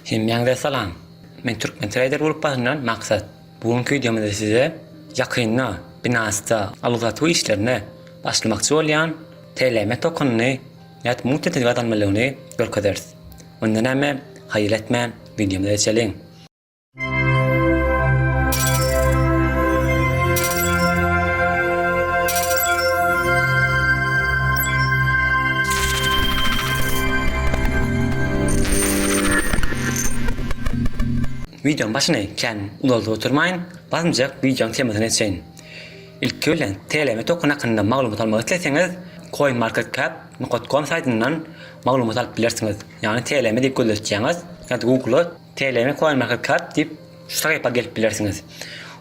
Hemmäňize salam. Men Türkmen Trader grupasyndan Maksat. Bu günki wideomyzda size ýakynda Binance-da alyp-satuw işlerine başlamakçy bolýan TLM tokenyny nädip mugt etip gazanmalygyny görkezeris. Onda näme, haýal etmän wideomyza geçeliň. Wideonyň başyny kän uzaldyp oturmaýyn, basymjak wideonyň temasyna geçeýin. Ilki bilen TLM token hakynda maglumat almak isleseňiz, CoinMarketCap nokat com saýtyndan maglumat alyp bilersiňiz. Ýagny TLM diýip gözletýäňiz ýa-da Google-a TLM CoinMarketCap diýip şu sahypa gelip bilersiňiz.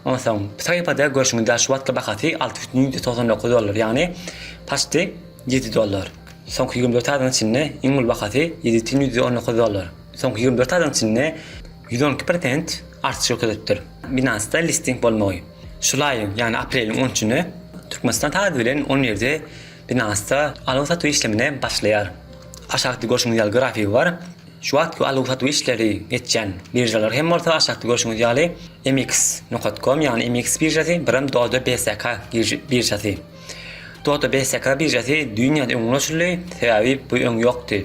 Onsoň bu sahypada görşüňiz ýaly şu wagtky bahasy 6,99 dollar, ýagny paçti 7 dollar. Soňky 24 aýyň içinde iň uly bahasy 7,19 dollar. Soňky 24 aýyň içinde 112 prosent artyş görkezipdir. Binance-da listing bolmagy. Şul aýyň, ýagny apreliň 13-üne Türkmenistan sagady bilen 11-de Binance-da aluw-satuw işlemine başlaýar. Aşakda görşüňiz ýaly grafigi bar. Şu wagtky aluw-satuw işleri geçýän biržalar hem bolsa aşakda görşüňiz ýaly MX nokat com ýagny MX biržasy birem Dodo BSK biržasy. Dodo BSK biržasy düýn ýa-da öňňün açyldy, sebäbi bu öň ýokdy.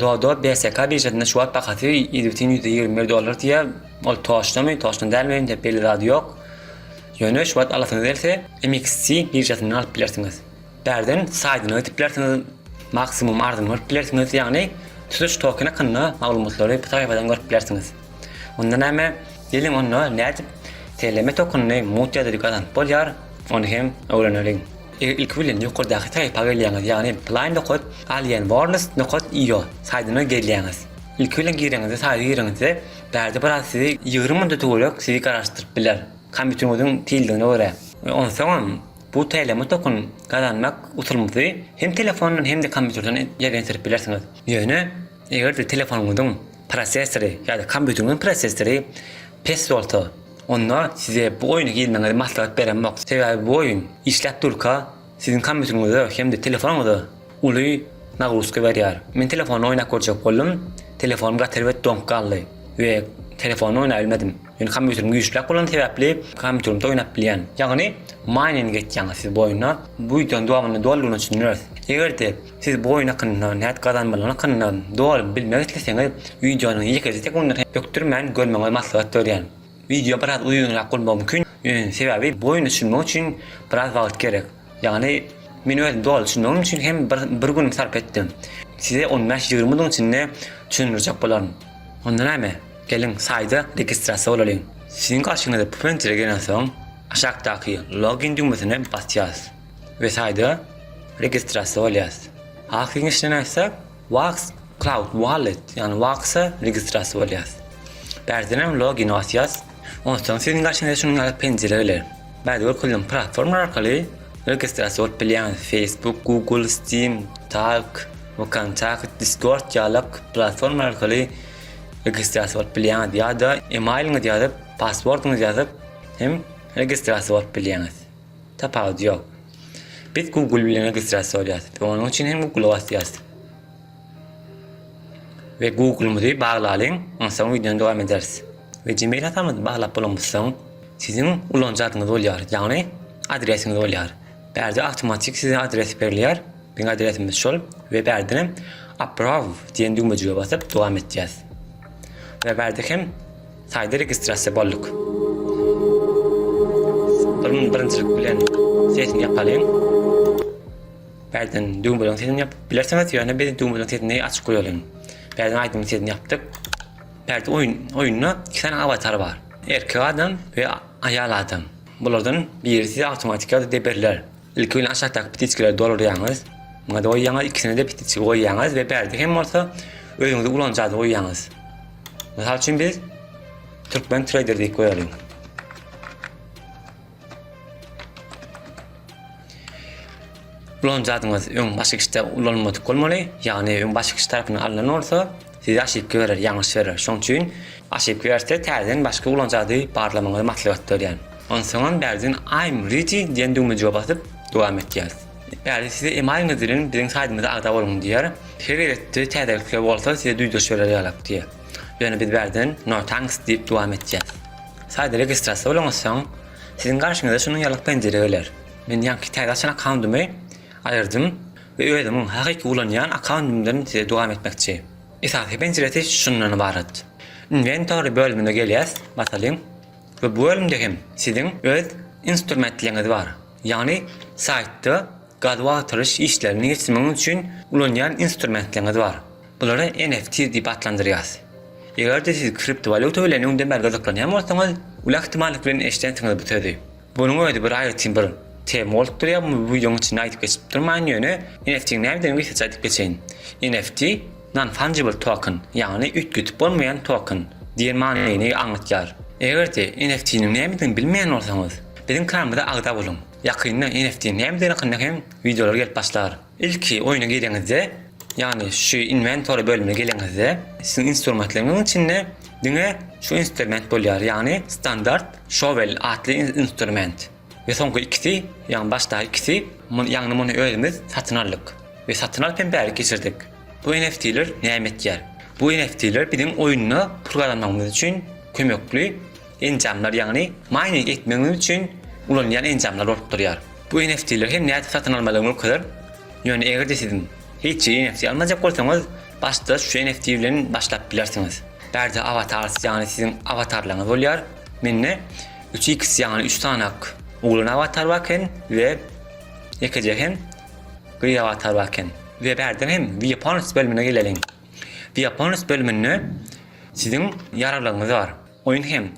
Dodo BSK biržasynda şu wagt bahasy 7,21 dollar diýýär. Ol toçnamy, toçna dälmi entek belli zady ýok. Ýöne şu wagt alasyňyz gelse MXC biržasyndan alyp bilersiňiz. Bärden saýdyna gidip bilersiňiz, maksimum arzyny görüp bilersiňiz, ýagny tutuş token hakynda maglumatlary bu sahypadan görüp bilersiňiz. Onda näme? Geliň onda nädip TLM tokenyny mugt ýagdaýda gazanyp bolýar, ony hem öwreneliň. Ilki bilen ýokardaky sahypa gelýäňiz, ýagny play nokat alienworlds nokat io saýdyna gelýäňiz. Ilki bilen gireňizde saýda gireňizde bärde biraz sizi 20 minut töwerek sizi garaşdyryp biler. Kompýuteriňiziň tizligine görä. Onsoňam Bu TLM token gazanmak usulymyzy hem telefondan hem-de kompýuterden ýerine ýetirip bilersiňiz. Ýöne, eger-de telefonyňyzyň prosessory ýa-da kompýuteriňiziň prosessory pes bolsa, onda size bu oýuna girmegiňizi maslahat beremok. Sebäbi bu oýun işläp durka siziň kompýuteriňize hem-de telefonyňyza uly nagruzka berýär. Men telefonda oýnap görjek boldum, telefonym gaty erbet doňup galdy we telefonda oýnap bilmedim. Ýöne kompýuterim güýçlüräk bolany sebäpli kompýuterimde oýnap bilýän. Ýagny mining etýäňiz siz bu oýunda. Bu wideonyň dowamynda dolulygyna düşündireris. Eger-de siz bu oýun hakynda nädip gazanmalydygyny hakynda doly bilmek isleseňiz wideonyň ýekeje sekundyny hem bökdürmän görmegiňizi maslahat berýän. Wideo biraz uzynrak bolmagy mümkin, ýöne sebäbi bu oýuna düşünmek üçin biraz wagt gerek. Ýagny men özüm doly düşünmegim üçin hem bir, bir günüm sarp etdim. Size 15-20 günüň içinde düşündirjek bolaryn. Onda näme? Geliň saýda registrasiýa bolalyň. Siziň garşyňyza bu penjire gelensoň aşakdaky login düwmesine basýas we saýda registrasiýa bolýas. Has giňişleýin aýtsak, Wax Cloud Wallet, ýagny Wax-a registrasiýa bolýas. Bärdenem login basýas. Onsoň siziň garşyňyza şunuň ýaly penjire geler. Bärde görkezilen platformalar arkaly registrasiýa bolup bilýäňiz. Facebook, Google, Steam, Talk, Vkontakte, Discord ýaly platformalar arkaly registrasiýa bolup bilýäňiz ýa-da emailiňizi ýazyp, pasportyňyzy ýazyp hem registrasiýa bolup bilýäňiz. Tapawudy ýok. Biz Google bilen registrasiýa bolýarys. Onuň üçin hem Google-a basýarys. We Google-ymyzy baglalyň, onsoň wideony dowam ederis. We Gmail hasabymyzy baglap bolanymyzsoň, siziň ulanyjy adyňyz bolýar, ýagny adresiňiz bolýar. Bärde awtomatik size adres berilýär. Biziň adresimiz şol we bärdenem Approve diýen düwmejige basyp dowam etýäs. We bärde hem saýda registrasiýa bolduk. Bir birinjilik bilen sesini ýapalyň. Bärden düwmeleň sesini ýapyp bilersiňiz, ýöne biz düwmeleň sesini açyk goýalyň. Bärden aýdymyň sesini ýapdyk. Bärde oýun oýunda iki sany awatar bar. Erkek adam we aýal adam. Bulardan biri size awtomatik ýagdaýda berler. Ilki bilen aşakdaky ptiçkaleri doldurýaňyz. Muňa-da goýýaňyz, ikisine-de ptiçka goýýaňyz we bärde hem bolsa özüňizi ulanyjy ady goýýaňyz. Mysal üçin biz Türkmen Trader diýip goýalyň. Ulanyjy adyňyz öň başga kişide ulanylmadyk bolmaly, ýagny öň başga kişi tarapyndan alnan bolsa, size aşypka berer, ýalňyş berer. Şonuň üçin aşypka berse täzeden başga ulanyjy ady barlamagyňyzy maslahat berýän. Onsoňam bärden I'm ready diýen düwmejige basyp dowam etýäris. Bärde size emailiňiz bilen biziň saýtymyza agza boluň diýýär. Her gezekde täzelikler bolsa size duýduryş berer ýalak diýýär. Ýöne biz bärden No thanks diýip dowam etýäs. Saýda registrasiýa bolaňyzsoň, siziň garşyňyza şunuň ýaly penjire geler. Men ýaňky täze açan akkaundymy aýyrdym we özümiň hakyky ulanýan akkauntymdan size dowam etmekçi. Esasy penjiresi şundan ybarat. Inventory bölümine gelýäs, basalyň. We bu bölümde hem siziň öz instrumentleriňiz bar. Ýagny saýtda gazuw agtaryş işlerini geçirmegiňiz üçin ulanýan instrumentleriňiz bar. Bulary NFT diýip atlandyrýas. Eger-de siz kriptowalýuta bilen öňden bäri gyzyklanýan bolsaňyz, uly ähtimallyk bilen eşidensiňiz bu sözi. Bunuň özi bir aýratyn bir tema bolup durýar, bu wideoň içinde aýdyp geçip durmaýyn, ýöne NFT-niň nämedigini gysgaça aýdyp geçeýin. NFT, non-fungible token, ýagny üýtgedip bolmaýan token diýen manyny aňlatýar. Eger-de NFT-niň nämedigini bilmeýän bolsaňyz, biziň kanalymyza agza boluň. Ýakynda NFT-niň nämedigini hakynda hem wideolar gelip başlar. Ilki oýuna gireňizde, ýagny şu inwentory bölümine geleňizde, siziň instrumentleriňiziň içinde diňe şu instrument bolýar, ýagny standart shovel atly instrument. We soňky ikisi, ýagny başdaky ikisi, ýagny muny özümiz satyn aldyk we satyn alyp hem bärik geçirdik. Bu NFT-ler näme etýär? Bu NFT-ler biziň oýunda pul gazanmagymyz üçin kömekli enjamlar, ýagny maýning etmegimiz üçin ulanylýan enjamlar bolup durýar. Bu NFT-leri hem nädip satyn almalydygyny görkezer. Ýöne eger-de siz hiç hili NFT almajak bolsaňyz, başda şu NFT bilen başlap bilersiňiz. Bärde avatars, ýagny siziň awatarlaryňyz bolýar. Mende 3x ýagny 3 sanak oglan awatar bar eken we ýekeje hem gyz awatar bar eken. We bärden hem Weapons bölümine geleliň. Weapons bölüminde siziň ýaraglaryňyz bar. Oýun hem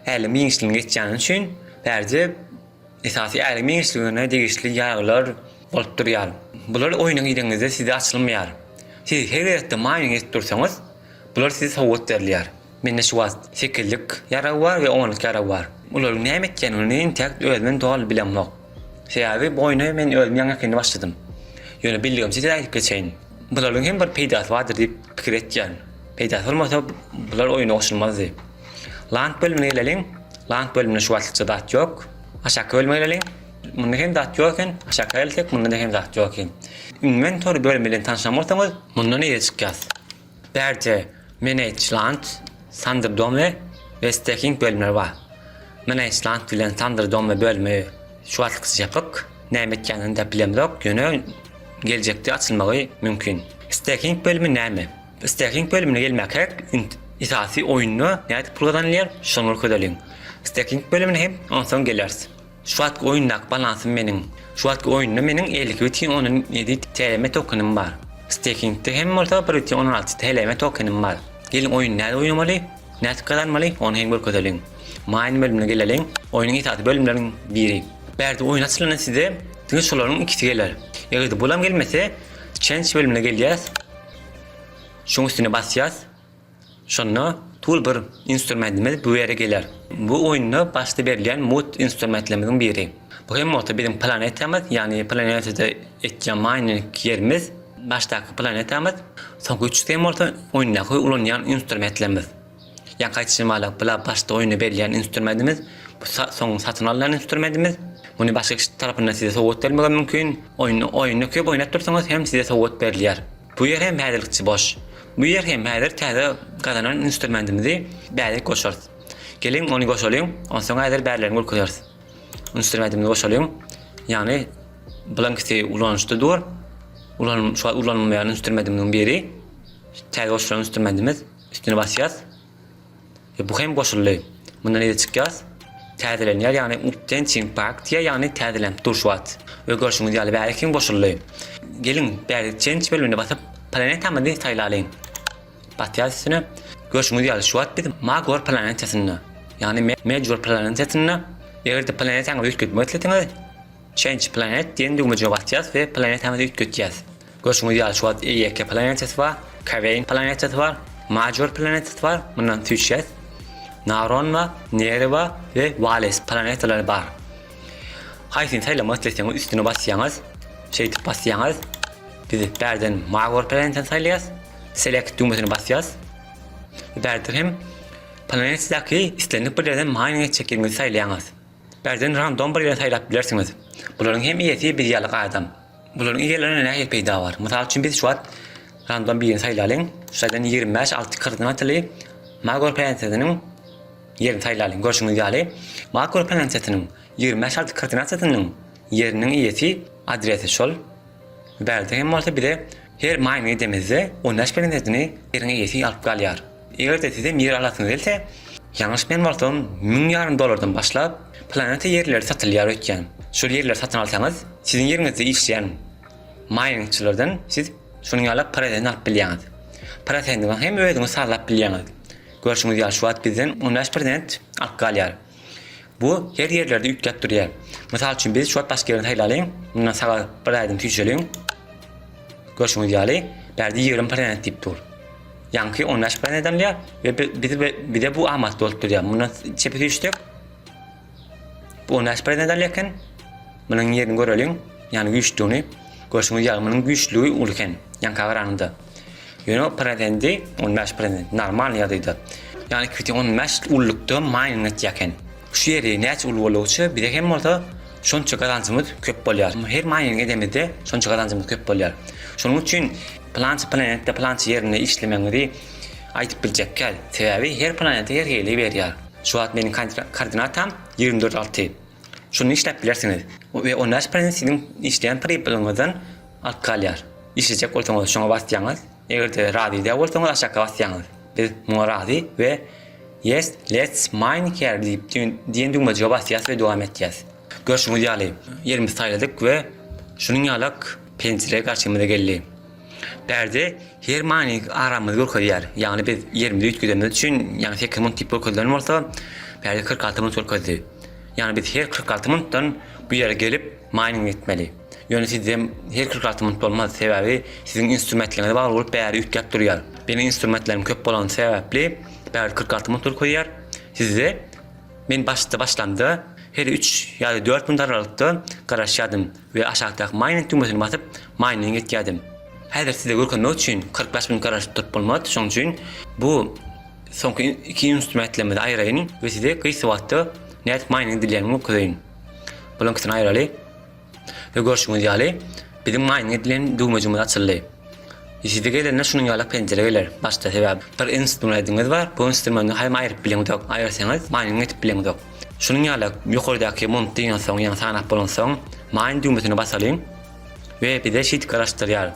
älem giňişligine geçýäni üçin bärde esasy älem giňişligine degişli ýaraglar bolup durýar. Bular oýuna gireňizde size açylmaýar. Siz her gezekde maýning edip dursaňyz, bular size sowgat berilýär. Mende şu wagt sekizlik ýarag bar we onluk ýarag bar. Bularyň näme etýänini entäk özümem doly bilemok. Sebäbi bu oýna men özüm ýaňy-ýakynda başladym. Ýöne bildigimçe size aýdyp geçeýin. Bularyň hem bir peýdasy bardyr diýip pikir etýän. Peýdasy bolmasa bular oýuna goşulmazdy. Land bölümine geleliň. Land bölüminde şu wagtlykça zat ýok. Aşaky bölüme geleliň. Munda hem zat ýok eken. Aşaky gelsek munda hem zat ýok eken. Inwentory bölümi bilen tanşan bolsaňyz, mundan eýe çykýas. Bärde Manage Land, Thunderdome we Staking bölümleri bar. Manage Land bilen Thunderdome bölümi şu wagtlykça ýapyk. Näme etýänini-de bilemzok, ýöne geljekde açylmagy mümkin. Staking bölümi näme? Staking bölümine gelmäkäk esasy oýunda nädip pul gazanylýar, şony görkezeliň. Staking bölümine hem onsoň geleris. Şu wagtky oýundaky balansym meniň. Şu wagtky oýunda meniň 52,7 TLM tokenim bar. Stakingde hem bolsa 1,16 TLM tokenim bar. Geliň oýuny nädip oýnamaly, nädip gazanmaly, ony hem görkezeliň. Mine bölümine geleliň. Oýnuň esasy bölümleriniň biri. Bärde oýun açylanda size diňe şolaryň ikisi geler. Eger-de bulam gelmese, Change bölümine gelýäs. Şuň üstüne basýas. Şonda tool bir instrumentimiz bu ýere geler. Bu oýunda başda berilýän mut instrumentlerimiziň biri. Bu hem bolsa biziň planetamyz, ýagny planetada etýän mining ýerimiz, başdaky planetamyz. Soňky üçüsi hem bolsa oýundaky ulanýan instrumentlerimiz. Ýaňky aýdyşym ýaly, bula başda oýunda berilýän instrumentimiz, bu soň satyn alnan instrumentimiz. Muny başga kişi tarapyndan size sowgat bermegi mümkin. Oýunda oýunda köp oýnap dursaňyz hem size sowgat berilýär. Bu ýer hem häzirlikçe boş. Bu ýer hem häzir täze gazanan instrumentimizi bärik goşarys. Geliň ony goşalyň, onsoň häzir bärlerini görkezeris. Instrumentimizi goşalyň. Ýagny blankisi ulanyşda dur. Ulan şu wagt ulanylmaýan instrumentimiziň biri. Täze goşulan instrumentimiz. Üstüne basýas. We bu hem goşuldy. Mundan ýüze çykýas. Täzelenýär, ýagny Updating Pack diýýär, ýagny täzelenip dur şu wagt. We görşüňiz ýaly bärik hem goşuldy. Geliň, bärik Change bölümine basyp, planetamyzy saýlalyň. Basýas üstüne. Görşüňiz ýaly şu wagt biz Magor planetasynda, ýagny Major planetasynda. Eger-de planetaňyzy üýtgetmek isleseňiz, Change Planet diýen düwmejige basýas we planetamyzy üýtgetýäs. Görşüňiz ýaly şu wagt Eýeke planetasy bar, Kaweýn planetasy bar, Major planetasy bar, mundan süýşýäs. Naron bar, Neri bar we Wales planetalary bar. Haýsyny saýlamak isleseňiz üstüne basýaňyz. Şeýdip basýaňyz. Biz bärden Magor planetasyny saýlaýas. Select düwmesine basýas. Bärde hem planetadaky islendik bir ýerden mining etjek ýeriňizi saýlaýaňyz. Bärden random bir ýeri saýlap bilersiňiz. Bularyň hem eýesi biz ýaly adam. Bularyň eýelerine nähili peýda bar? Mysal üçin biz şu wagt random birini saýlalyň. Şu taýdan 25 6 koordinatyly. Magor planetasynyň ýerini saýlalyň. Görşüňiz ýaly, Magor planetasynyň 25 alty koordinatasynyň ýeriniň eýesi adresi şol. Bärde hem bolsa bize her maýning edemizde 15 planetasyny ýeriň eýesi alyp galýar. Eger-de siz hem ýer alasyňyz gelse, ýalňyşmaýan bolsam, müň ýarym dollardan başlap, planeta ýerleri satylýar öýtýän. Şol ýerleri satyn alsaňyz, siziň ýeriňizde işleýän maýningçilerden siz şunuň ýaly prosent alyp bilýäňiz. Prosentini hem özüňiz sazlap bilýäňiz. Görşüňiz ýaly şu wagt bizden 15 prosent alyp galýar. Bu her ýerlerde üýtgäp durýar. Mysal üçin biz şu wagt başga ýerini saýlalyň. Mundan saga bir ädim süýşeliň. Görşüňiz ýaly, bärde 20 prosent diýip dur. Ýaňky 15 prosent alýar we biz bize bu amatly bolup durýar. Mundan çepe süýşsek bu 15 prosent alýar eken. Munuň ýerini göreliň. Ýagny güýçlügini. Görşüňiz ýaly munuň güýçlügi uly eken. Ýaňka garanyňda. Ýöne prosendi 15 prosent normal ýagdaýda. Ýagny 2.15 ululykda maýning etýär eken. Şu ýeri näçe uly boldugyça bize hem bolsa şonça gazanjymyz köp bolýar. Her maýning edemizde şonça gazanjymyz köp bolýar. Şonuň üçin plança planetde plança ýerinde işlemegiňizi aýdyp biljek däl. Sebäbi her planeta her hili berýär. Şu wagt meniň koordinatam 24 6. Şunda işläp bilersiňiz we 15 prosent siziň işleýän pribylyňyzdan alyp galýar. Işlejek bolsaňyz şoňa basýaňyz. Eger-de razy däl bolsaňyz aşakka basýaňyz. Biz muňa razy we Yes, let's mine here diýip diýen düwmejige basýas we dowam etýäs. Görşüňiz ýaly, ýerimizi saýladyk we şunuň ýalak penjire garşymyza geldi. Bärde her many aramyzy görkezýär. Ýagny biz ýerimizi üýtgedenimiz üçin, ýagny 8 munt diýip görkezilen bolsa, bärde 46 munt görkezdi. Ýagny biz her 46 muntdan bu ýere gelip mining etmeli. Ýöne sizde her 46 munt bolmaz, sebäbi siziň instrumentleriňize bagly bolup bäri üýtgäp durýar. Meniň instrumentlerim köp bolany sebäpli bäri 46 munt görkezýär. Sizde men başda başlamda her 3 ýa-da 4 munt aralykda garaşýardym. We aşakdaky mining düwmesini basyp mining etýärdim. Häzir size görkezmek üçin 45 minut garaşyp durup bolmaz. Şonuň üçin bu soňky iki instrumentlerimizi aýyraýyn we size gysga wagtda nädip mining edilýänini görkezeýin. Bularyň ikisini aýyraly. We görşüňiz ýaly biziň mining edilen düwmejimiz açyldy. Size gelende şunuň ýaly penjire geler başda sebäbi bir instrumentiňiz bar bu instrumenti hem aýyryp bileňzok aýyrsaňyz mining edip bileňzok. Şunuň ýaly ýokardaky munt diýen soň ýaňy sanap bolansoň mine düwmesine basalyň we bize şeýdip garaşdyrýar.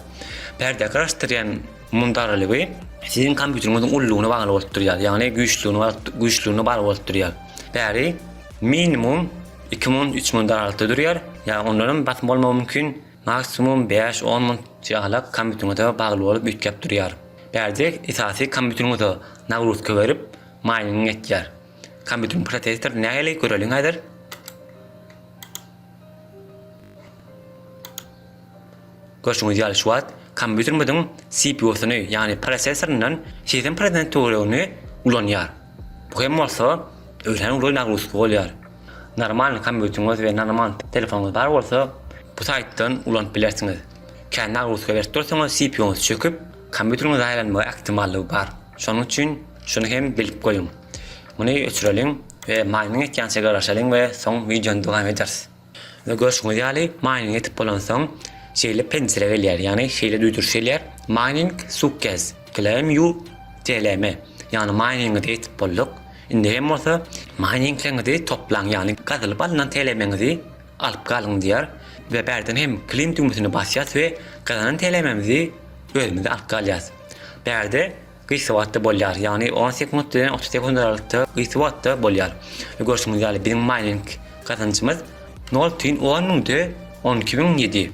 Bärde garaşdyrýan munt aralygy siziň kompýuteriňiziň ululygyna bagly bolup durýar ýagny güýçlügine güýçlügine bagly bolup durýar. Bäri minimum 2 munt 3 munt aralykda durýar ýa ondanam basym bolmagy mümkin. Maksimum bäş-on munt ýalak kompýuteriňize bagly bolup üýtgäp durýar. Bärde esasy kompýuteriňize nagruzka berip maýning etýär. Kompýuteriň prosessory nähili göreliň häzir. Görşüňiz ýaly şu wagt kompýuterimiziň CPU-syny ýagny prosessoryndan 80 prosent töweregini ulanýar. Bu hem bolsa örän uly nagruzka bolýar. Normalny kompýuteriňiz we normal telefonyňyz bar bolsa bu saýtdan ulanyp bilersiňiz. Kän nagruzka berip dursaňyz CPU-ňyz çöküp, kompýuteriňiz zaýalanmagy ähtimallygy bar. Şonuň üçin şuny hem bilip goýuň. Muny öçüreliň we maýning etýänçä garaşalyň we soň wideony dowam ederis. We görşüňiz ýaly maýning etip bolansoň şeýle penjire gelýär, ýagny şeýle duýduryş gelýär, Mining success, claim you TLM. Ýagny maýningiňizi etip bolduk. Indi hem bolsa maýningleňizi toplaň, ýagny gazylyp alnan TLM-iňizi alyp galyň diýýär we bärden hem claim düwmesine basýas we gazanan TLM-imizi özümize alyp galýas. Bärde gysga wagtda bolýar, ýagny on sekunt bilen 30 sekunt aralykda gysga wagtda bolýar. We görşüňiz ýaly biziň maýning gazanjymyz nol bütin on müňde 12007.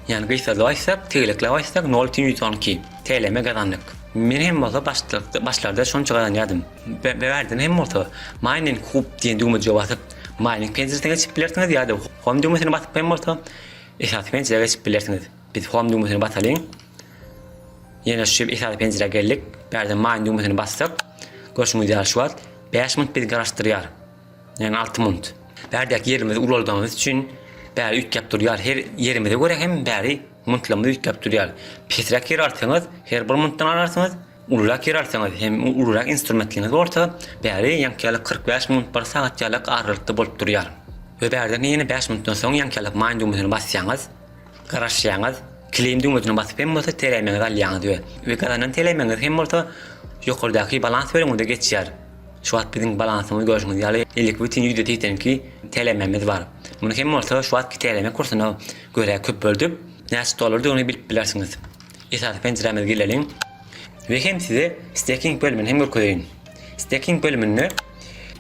Ýagny gysgadyp aýtsak, tegelekläp aýtsak 0,112 TLM gazandyk. Men hem bolsa başlykda başlarda şonça gazanýardym. Bärden hem bolsa Mining Hub diýen düwmejige basyp mining penjiresine geçip bilersiňiz ýa-da Home düwmesine basyp hem bolsa esasy penjirä geçip bilersiňiz. Biz Home düwmesine basalyň. Ýene şu esasy penjirä geldik. Bärden Mine düwmesine bassak, görşüňiz ýaly şu wagt 5 minut bizi garaşdyrýar. Ýagny 6 minut. Bärdäki ýerimizi ulaldanymyz üçin bäri üýtgäp durýar. Her ýerimize görä hem bäri muntlarymyz üýtgäp durýar. Pesräk ýer alsaňyz, her bir muntdan alarsyňyz. Ulurak ýer alsaňyz hem ulurak instrumentliňiz bolsa, bäri ýaňky ýaly 45 minut, bir sagat ýalak aralykda bolup durýar. We bärden ýene 5 minutdan soň ýaňky ýalak mine düwmesine basýaňyz, garaşýaňyz, claim düwmesine basyp hem bolsa TLM-iňizi alýaňyz we we gazanan TLM-iňiz hem bolsa. Ýokardaky balans bölüminde geçýär. Şu wagt biziň balansymyz görşüňiz ýaly 52,82 TLM-miz bar. Muny hem bolsa şu wagtky TLM kursuna görä köpeldip näçe dollardygyny bilip bilersiňiz. Esasy penjirämize geleliň we hem size staking bölümini hem görkezeýin. Staking bölüminde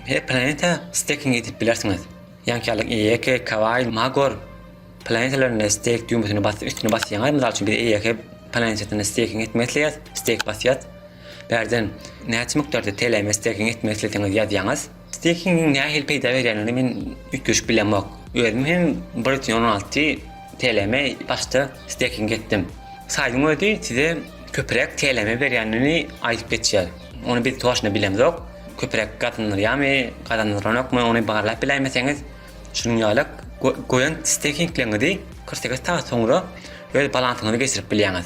her planeta staking edip bilersiňiz. Ýaňky ýaly EK, Kawaii, Magor planetalarynda stake düwmesini basyp üstüne basýaňyz. Mysal üçin biz EK planetasynda staking etmek isleýäs. Stake basýas. Bärden näçe mukdarda TLM staking etmek isleseňiz ýazýaňyz. Stakingiň nähili peýda berýänini men üýtgeşik bilemok. Özüm hem 1.16 TLM başda staking etdim. Saýtyň özi size köpräk TLM berýänini aýdyp geçýär. Ony biz toşna bilemzok. Köpräk gazandyrýarmy, gazandyranokmy ony barlap biläýmeseňiz, şunuň ýaly goýan stakingleriňizi 48 sagat soňra öz balansyňyza geçirip bilýäňiz.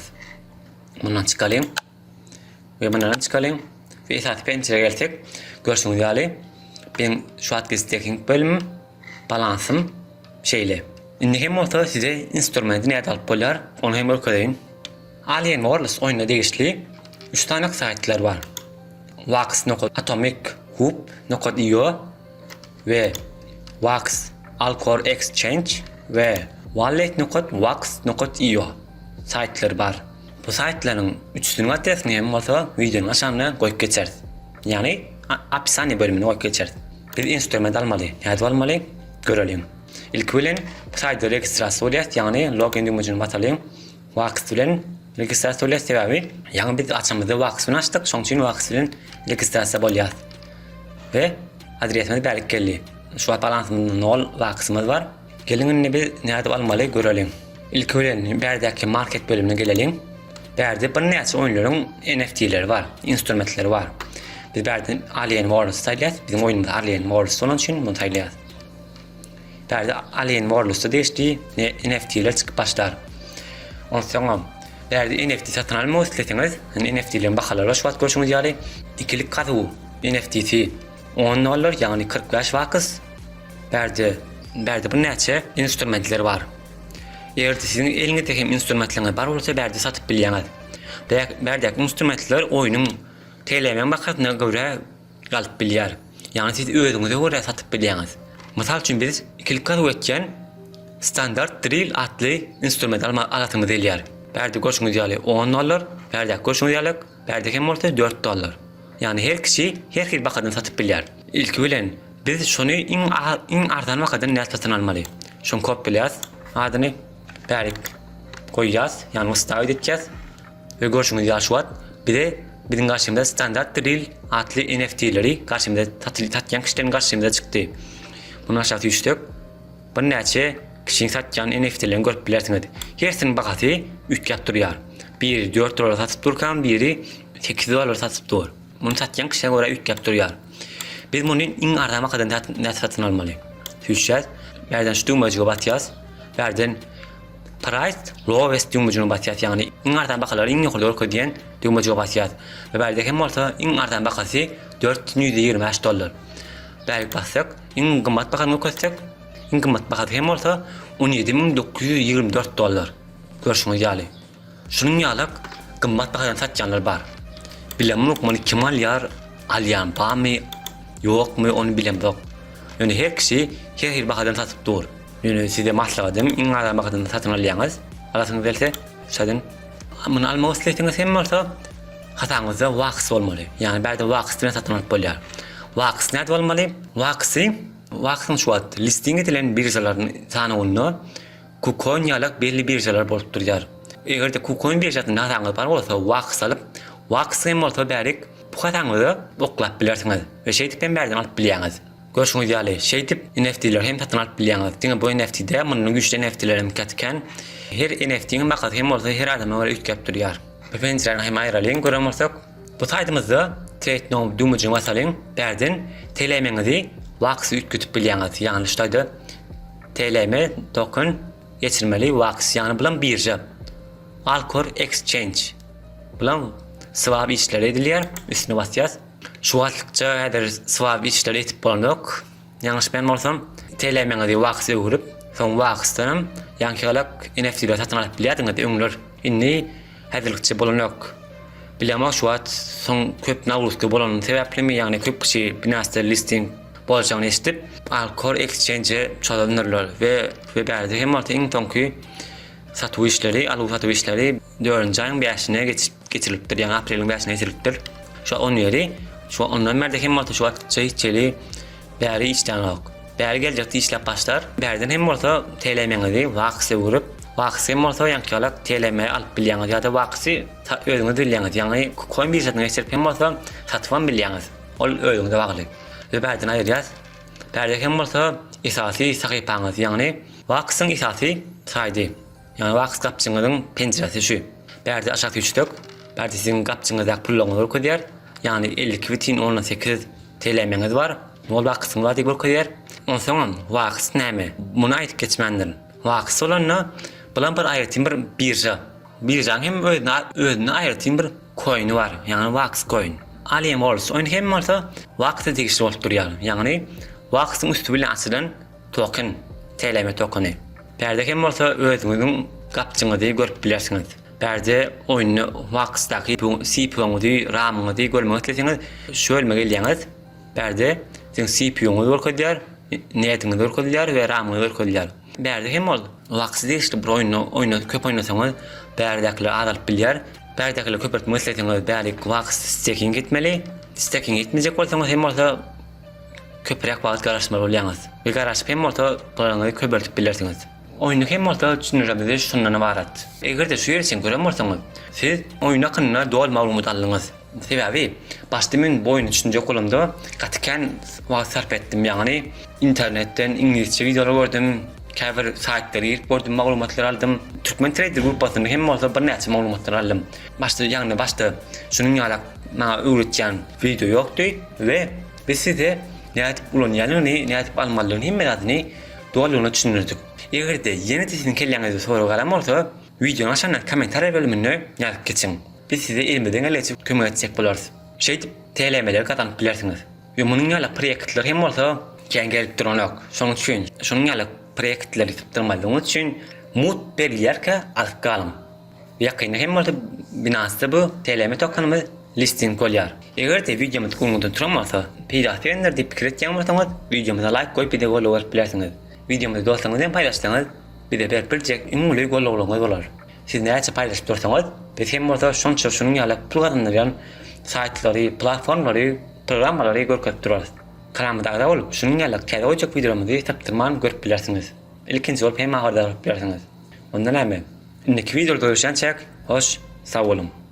Mundan çykalyň. We mundan çykalyň. We esasy penjirä gelsek, görşüňiz ýaly, beň şu wagtky staking bölümim, balansym şeýle. Indi hem bolsa size instrumenti nädip alyp bolýar, ony hem görkezeýin. Alien Worlds oýnuna degişli 3 sany saýtlar bar. Wax nokat Atomic Hub nokat io we Wax Alcor Exchange we Wallet nokat Wax nokat io saýtlary bar. Bu saýtlaryň üçüsiniň adresini hem bolsa wideonyň aşagynda goýup geçeris. Ýagny opisaniýa bölüminde goýup geçeris. Biz instrument almaly. Nädip almaly? Göreliň. Ilki bilen bu saýtda registrasiýa bolýas, ýagny login düwmejigini basalyň. Wax bilen registrasiýa bolýas sebäbi ýaňy biz açamyzda Wax bilen açdyk, şonuň üçin Wax bilen registrasiýa bolýas. We adresimiz bärik geldi. Şu wagt balansymyzda 0 Waxymyz bar. Geliň indi biz nädip almaly göreliň. Ilki bilen bärdäki market bölümine geleliň. Bärde birnäçe oýunlaryň NFT-leri bar, instrumentleri bar. Biz bärden Alien Worlds saýlaýas. Biziň oýunymyz Alien Worlds bolan üçin muny saýlaýas. Bärde Alien Worlds'a degişli NFT-ler çykyp başlar. Onsoňam bärde NFT satyn almak isleseňiz, NFT-leriň bahalary şu wagt görşüňiz ýaly ikilik gazuw NFT-si 10 dollar, ýagny 45 baks. Bärde bärde birnäçe instrumentler bar. Eger-de siziň eliňizde hem instrumentleriňiz bar bolsa bärde satyp bilýäňiz. Bärdäki instrumentler oýnuň TLM-iň bahasyna görä galyp bilýär. Ýagny siz özüňize görä satyp bilýäňiz. Mysal üçin biz ikilik gazuw etýän standart drill atly instrument alma alasymyz gelýär. Bärde görşüňiz ýaly 10 dollar, bärdäki görşüňiz ýaly bärde hem bolsa 4 dollar. Ýagny her kişi her hili bahadan satyp bilýär. Ilki bilen biz şony iň iň arzan bahadan nädip satyn almaly? Şony kopýalaýas adyny bärik goýýas, ýagny wstawiýt etýäs. We görşüňiz ýaly şu wagt bize biziň garşymyza standart drill atly NFT-leri garşymyza satýan kişileriň garşymyza çykdy. Muny aşak süýşsek birnäçe kişiň satýan NFT-lerini görüp bilersiňiz. Hersiniň bahasy üýtgäp durýar. Biri 4 dollara satyp durka, biri 8 dollara satyp dur. Muny satýan kişä görä üýtgäp durýar. Biz muny iň arzan bahadan nädip satyn almaly? Süýşýäs. Bärden şu düwmejige basýas. Bärden Price lowest düwmejigine basýas, ýagny iň arzan bahalary iň ýokarda görkezýän düwmejige basýas. We bärde hem bolsa iň arzan bahasy 425 dollar. Bärik bassak, iň gymmat bahasyny görkezsek, iň gymmat bahasy hem bolsa 17924 dollar. Görşüňiz ýaly. Şunuň ýalak gymmat bahadan satýanlar bar. Bilemok muny kim alýar, alýan barmy, ýokmy ony bilemzok. Ýöne her kişi her hili bahadan satyp dur. Ýöne size maslahatym iň arzan bahadan satyn alýaňyz. Alasyňyz gelse şadan. Muny almak isleseňiz hem bolsa hasabyňyzda wax bolmaly. Ýagny bärde wax bilen satyn alyp bolýar. Wax nädip almaly? Waxy Waxyň şu wagt listing edilen biržalaryň sanawynda KuCoin ýalak belli biržalar bolup durýar. Eger-de KuCoin biržasynda hasabyňyz bar bolsa wax alyp, wax hem bolsa bärik bu hasabyňyza oklap bilersiňiz we şeýdip hem bärden alyp bilýäňiz. Görşüňiz ýaly, şeýdip NFT-leri hem satyn alyp bilýäňiz. Diňe bu NFT däl, mundan güýçli NFT-ler hem gaty kän. Her NFT-niň bahasy hem bolsa her adama görä üýtgäp durýar. Bu penjiräni hem aýralyň, gören bolsak. Bu saýtymyzda Trade Now düwmejigini basalyň. Bärden TLM-iňizi WAX üýtgedip bilýäňiz. Ýagny şu taýda TLM token geçirmeli WAX, ýagny bulam birža. Alcor Exchange. Bulam swap işleri edilýär. Üstüne basýas. Şu wagtlykça häzir swap işleri etip bolanok. Ýalňyşmaýan bolsam, TLM-iňizi WAX öwrüp, soň WAX-dan hem ýaňky ýalak NFT-leri satyn alyp bilýärdiňiz öňler. Indi häzirlikçe bolanok. Bilemok şu wagt soň köp nagruzka bolany sebäplimi, ýagny köp kişi Binance-de listing boljagyny eşidip, Alcor Exchange-e çozandyrlar we we bärde hem bolsa iň soňky satuw işleri, aluw-satuw işleri dördünji aýyň bäşine geçip geçirilipdir, ýagny apreliň bäşine geçirilipdir. Şu on biri, şu ondan bärde hem bolsa şu wagtça hiç hili bäri işlänok. Bäri geljekde işläp başlar. Bärden hem bolsa TLM-ňizi WAX-e öwürip, WAX hem bolsa ýaňky ýalak TLM alyp bilýäňiz ýa-da WAX-y özüňiz bilýäňiz, ýagny coin biržasyna geçirip hem bolsa satybam bilýäňiz. Ol özüňize bagly. We bärden aýyrýas. Bärde hem bolsa esasy sahypaňyz, ýagny WAX-yň esasy saýdy. Ýagny WAX gapjyňyzyň penjiresi şu. Bärde aşak süýşsek, bärde siziň gapjyňyzdaky pullaryňyzy görkezýär. Ýagny 52,8 TLM-iňiz bar, nol WAX-yňyz bar diýip görkezýär. Onsoňam WAX näme? Muny aýdyp geçmändirin. WAX bolanda, bulam bir aýratyn bir birža. Biržaň hem özüne özüne aýratyn bir koini bar, ýagny WAX coin. Alien Worlds oýny hem bolsa WAX-a degişli bolup durýar. Ýagny WAX-yň üsti bilen açylan token, TLM tokeni. Bärde hem bolsa özüňiziň gapjyňyzy görüp bilersiňiz. Bärde oýunda WAX-daky CPU-ňyzy, RAM-yňyzy görmek isleseňiz şu bölüme gelýäňiz. Bärde siziň CPU-ňyz görkezilýär, netiňiz görkezilýär we RAM-yňyz görkezilýär. Bärde hem ol WAX degişli bir oýunda oýna köp oýnasaňyz bärdäkiler azalyp bilýär. Bärdäkileri köpeltmek isleseňiz bärik WAX staking etmeli. Staking etmejek bolsaňyz hem bolsa köpräk wagt garaşmaly bolýaňyz. We garaşyp hem bolsa pularyňyzy köpeltip bilersiňiz. Oýny hem bolsa düşündirmemiz şundan ybarat. Eger-de şu ýere çenli gören bolsaňyz, siz oýun hakynda doly maglumat aldyňyz. Sebäbi başda men bu oýny düşünjek bolamda gaty kän wagt sarp etdim. Ýagny internetden iňlisçe wideolar gördüm, käbir saýtlara girip gördüm, maglumatlar aldym. Türkmen Trader gruppasynda hem bolsa birnäçe maglumatlar aldym. Başda ýagny başda şunuň ýalak maňa öwretýän wideo ýokdy we biz size nädip ulanýanyny, nädip almalydygyny hemme zadyny dolulygyna düşündirdik. Eger-de ýene-de siziň kelläňizde sorag galan bolsa, wideonyň aşagyndaky kommentariýa bölüminde ýazyp geçiň. Biz size elimizden geldigiçe kömek etjek bolarys. Şeýdip TLM-leri gazanyp bilersiňiz. We munuň ýaly proýektler hem bolsa kän gelip duranok. Şonuň üçin şunuň ýaly proýektleri sypdyrmazlygyňyz üçin mugt berilýärkä alyp galyň. Ýakynda hem bolsa Binance-da bu TLM tokenimiz listing bolýar. Eger-de wideomyz göwnüňizden turan bolsa, peýdasy berendir diýip pikir etýän bolsaňyz, wideomyza laýk goýup bize goldaw berip bilersiňiz. Wideomyzy dostlaryňyz bilen paýlaşsaňyz, bize berip biljek iň uly goldawlaryňyz bolar. Siz näçe paýlaşyp dursaňyz, biz hem bolsa şonça şunuň ýaly pul gazandyrýan saýtlary, platformalary, programmalary görkezip durarys. Kanalymyza agza bolup, şunuň ýaly täze goýjak wideolarymyzy sypdyrman görüp bilersiňiz. Ilkinji bolup hem habardar bolup bilersiňiz. Onda näme? Indiki wideoda görüşýänçäk, hoş, sag boluň!